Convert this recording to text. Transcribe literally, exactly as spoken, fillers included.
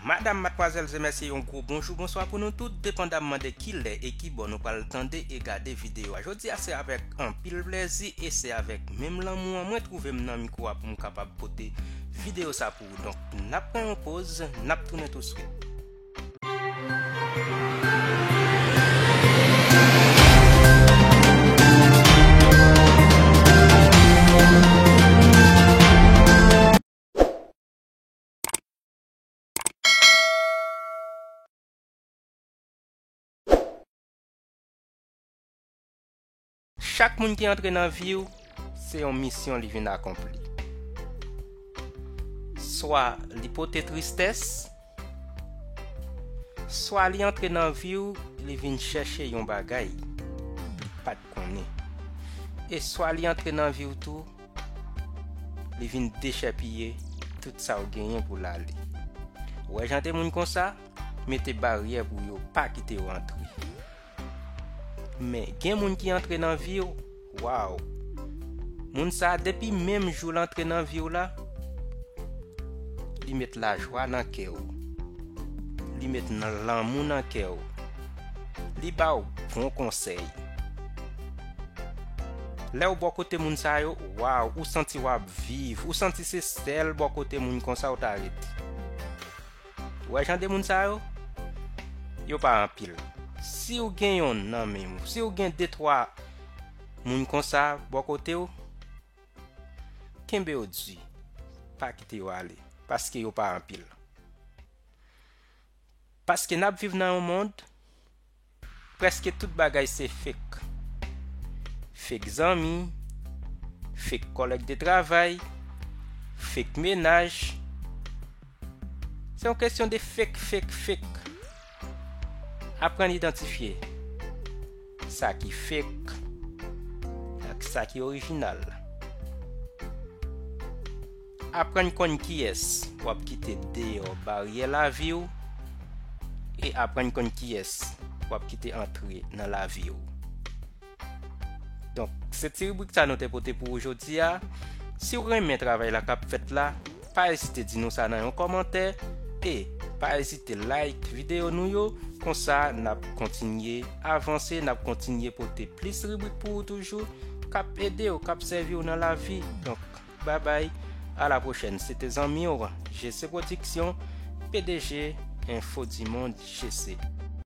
Madam, madmwazèl e mesye, yon gwo bonjou, bonswa pou nou tout, depandamman de ki lè e ki bò nou pral tande e gade videyo a. Jodi a se avèk anpil plèzi e se avèk menm lanmou an mwen twouve m nan mikwo a pou m kapab pote videyo sa pou ou. Donk, n ap pran yon poz, n ap tounen touswit. Chak moun ki antre nan vi w, se yon misyon li vin akonpli. Swa li pote tristès, swa li antre nan vi w, li vin chèche yon bagay li pa t konnen. E swa li antre nan vi w tou, li vin dechèpiye tout sa w genyen pou l ale. Ou wè jan de moun konsa, mete baryè pou yo pa kite yo antre. Men gen moun ki antre nan vi w, waw! Moun sa a, depi menm jou l antre nan vi w la, li met lajwa nan kè w. Li met nan lanmou nan kè w. Li ba w bon konsèy. Lè w bò kote moun sa yo, waw, ou santi w ap viv, ou santi se sèl bò kote moun konsa w ta rete. Ou wè jan de moun sa yo? Yo pa anpil. Si w gen yonn nan menm ou, si w gen de twa moun konsa bò kote w, kenbe yo di, pa kite yo ale, paske yo pa anpil. Paske n ap viv nan yon mond, prèske tout bagay se fake. Fake zanmi, fake kòlèg de travay, fake mennaj. Se yon kesyon de fake, fake, fake. Aprann idantifye sa ki fake ak sa ki orijinal. Aprann konn kiyès w ap kite deyò baryè lavi w e aprann konn kiyès w ap kite antre nan lavi w. Donk, se ti ribrik sa nou te pote pou ou jodi a. Si w renmen travay la k ap fèt la, pa ezite di nou sa nan yon kòmantè e pa ezite like videyo nou yo. Konsa, n ap kontinye avanse, n ap kontinye pote plis ribrik pou ou toujou, k ap ede w, k ap sèvi w nan lavi. Donk, babay, a la pwochèn. Se te zanmi w, G C Production, P D G Info du Monde G C.